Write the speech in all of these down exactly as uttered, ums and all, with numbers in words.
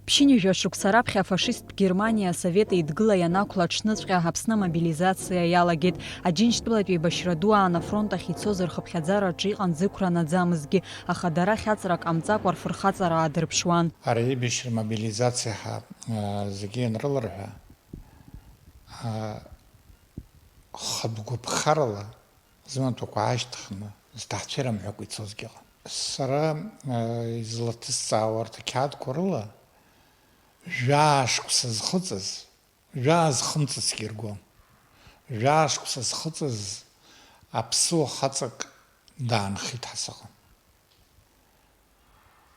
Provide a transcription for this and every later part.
Ԥшьынҩажәа шықәса раԥхьа афашисттә Германиа Асовет Еидгыла ианақәла аҽныҵәҟьа Аԥсны амобилизациа иалагеит. Аџьынџьтәылатә еибашьра ду аан афронт ахь ицоз рхыԥхьаӡараҿы иҟан зықәра наӡамызгьы, аха дара хьаҵрак ҟамҵакәа рфырхаҵара аадырԥшуан. Ари аибашьра мобилизациа ҳәа, а, зегьы ианрыларҳәа, а, хатә гәаԥхарала зымаҭәақәа аашьҭыхны, зҭаацәеи рымҳәакәа ицозгьы ыҟан. Сара, а, излаҭысҵаауа арҭ ақьаадқәа рыла, жәаа шықәса зхыҵыз, жәаа зхымҵыцгьы ргәы, жәаа шықәса зхыҵыз аԥсуа хаҵак даанхеит ҳәа сыҟан.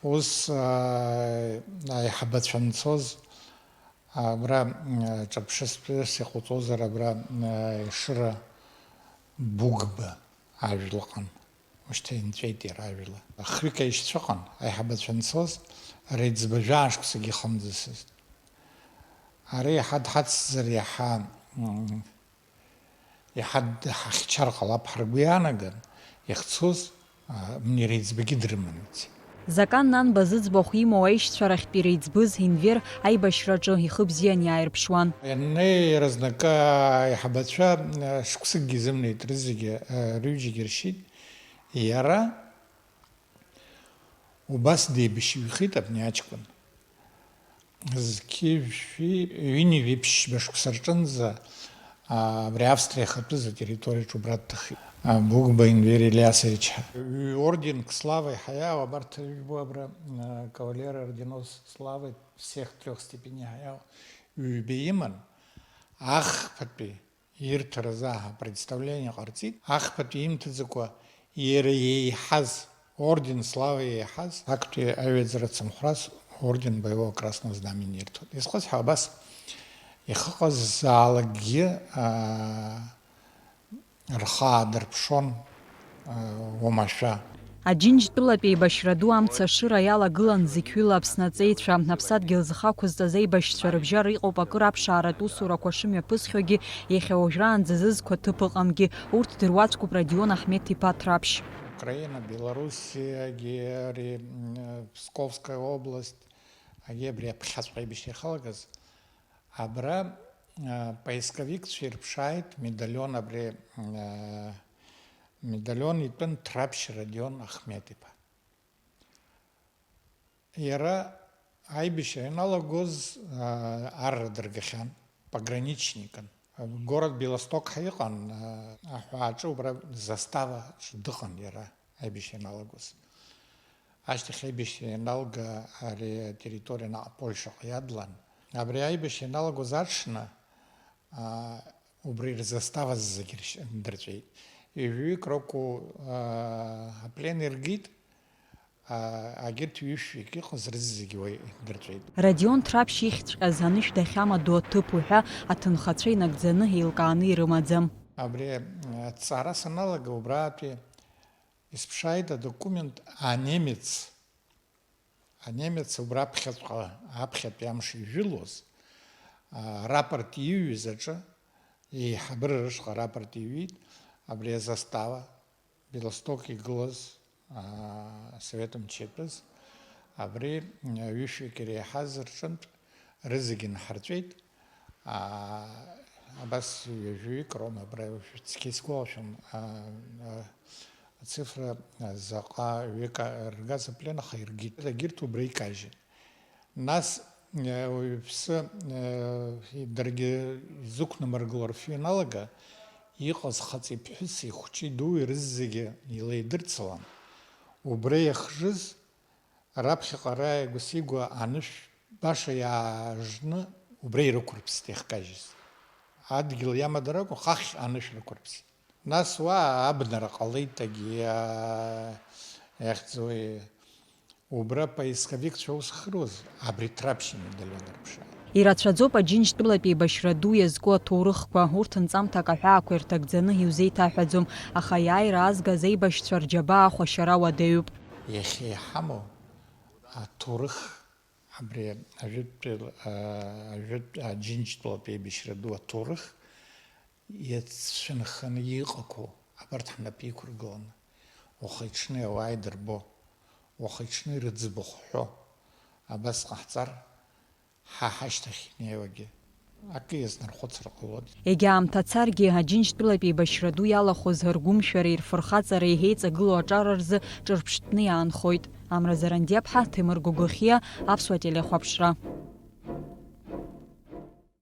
Ус, аа, аиҳабацәа анцоз, абра, м, ҿырԥшыстәыс иҟауҵозар, абра, м, Ешыра Бугба ажәла ыҟан. Ушьҭа инҵәеит иара ажәла. Хҩык аишьцәа ыҟан, аиҳабацәа анцоз, реиҵбы жәаа шықәсагьы ихымӡацызт. Ара иаҳа дҳацзар, иаҳа, м, иаҳа д-, ҳахьчар ҟалап ҳаргәы иаанаган, иахьцоз, а, м, иара иеиҵбагьы дрыман, ицеит. Закан Нанба зыӡбахә имоу аишьцәа рахьтәи реиҵбыз Енвер аибашьраҿы ихы бзиан иааирԥшуан. Ианнеи, иаразнакы аиҳабацәа, а, шықәсыкгьы изымнеит, рызегьы, а, рҩыџьагьы ршьит. Иара убас деибашьҩхеит абни аҷкәын. Зқьи жәшәи ҩынҩажәи ԥшьба шықәса рҿынӡа, а, абри Австриа ахатәы атерриториаҿы убра дҭахеит. А, Бугба Енвер Елиасович ҳәа. Ҩ-, орденк Славы иҳаиау, абарҭ ижәбо абра, а, кавалер орденов Славы всех трёх степеней иҳаиау ҩба иман, ахԥатәи ирҭаразы аҳ-, представление ҟарҵеит, ахԥатәи имҭаӡакәа иара иеиҳаз, орден Славы иеиҳаз, актәи аҩаӡара ацымхәрас орден Боевого Красного Знамени ирҭоит. Изхысҳәаау абас, ихыҟазаалакгьы, аа, рхы аадырԥшуан, уамашәа. Аџьынџьтәылатә еибашьра ду амца ашыра иалагылан зықьҩыла Аԥсны аҵеицәа. Аԥсадгьыл зхы ақәызҵаз аибашьцәа рыбжьара иҟоуп акыр аԥшааратә усурақәа шымҩаԥысхьоугьы, иахьа уажәраанӡа зызқәа ҭыԥ ыҟамгьы. Урҭ дыруаӡәкуп Родион Аҳмеҭ-иԥа Ҭраԥшь. Украина, Белоруссиагьы ари, м, Псковская область, агьи абри аԥхьаҵәҟьа аибашьра иахьалагаз, абра, а, поисковикцәа ирԥшааит медалион абри, а, медалион итәын Ҭраԥшь Родион Ахмеҭ-иԥа. Иара аибашьра ианалагоз, а, арра дыргахьан, пограничникын. Город Белосток ҳәа иҟан, а, аҳәааҿы убра заставаҿы дыҟан иара. Аибашьра ианалагоз. Ашьҭахь аибашьра ианалга ари атерриториа наҟ Польшаҟа иадлан. Абри аибашьра ианалагоз аҽны, аа, убри рзастава зегьы ршь-, дырҵәеит. Ҩажәаҩык ракәу, аа, аплен иргеит, аа, агьырҭ ҩышәҩык иҟаз рызегьы уа дырҵәеит. Родион Ҭраԥшь ихьҵәҟьаз анышә дахьамадоу аҭыԥ уҳәа аҭынхацәа инагӡаны еилкааны ирымаӡам. Абри, аа, аҭҵаара саналага, убраатәи Исԥшааит адокумент анемец, анемец убра аԥхьаҵәҟьа, аԥхьатәи амш ижәылоз, а, рапорт иҩыз аҿы, еиҳабыра рышҟа рапорт иҩит, абри азастава, Белосток игылаз, а, асовет мчы иатәыз, абри, а, ҩышәҩык иреиҳаз рҿынтә рызегьы нҳарҵәеит. Аа, абас ҩажәаҩык роума абра, уажә цқьа исгәалашәом, аа, аа, ацифра, аа, заҟа ҩык, аа, ргаз аплен, аха иргеит. Егьырҭ убра икажьын. Нас, аа, уаҩԥсы, аа, даргьы изықәнамыргыло рфҩы ианалага, иҟаз хаҵеи ԥҳәыси хәҷи дуи рызегьы илеидырцалан, убра иахжыз, раԥхьаҟа ара игәасигәа анышә баша иаажны убра ирықәрыԥсит иахькажьыз. Адгьыл иамадара акәын, хахь анышә рықәрыԥсит. Нас уа абнара ҟалеит, агьи, аа, иахьӡуи, убра поисковикцәа аус ахьыруаз, абри Ҭраԥшь имедалион рыԥшааит. Ирацәаӡоуп Аџьынџьтәылатә еибашьра ду иазку аҭоурыхқәа, урҭ нҵамҭак аҳәаақәа ирҭагӡаны иузеиҭаҳәаӡом, аха аиааира аазгаз аибашьцәа рџьабаа ахәашьара уадаҩуп. Иахьа иҳамоу аҭоурых, абри ажәытәтәи, а, ажәытә, Аџьынџьтәылатә еибашьра ду аҭоурых иацәынханы иҟақәоу абарҭ ҳнапы иқәыргыланы, уахи-ҽни ауаа идырбо, уахи-ҽни рыӡбахә ҳәо, абас ҟаҳҵар, Ҳа ҳашьҭахь инеиуагьы акы иазнархәыцыр ҟалоит. Егьа аамҭа царгьы, Аџьынџьтәылатә еибашьра ду иалахәыз ргәымшәареи рфырхаҵареи еиҵагылоу аҿар рзы ҿырԥштәны иаанхоит. Амра Зарандиаԥҳа, Ҭемыр Гогохиа, Аԥсуа телехәаԥшра.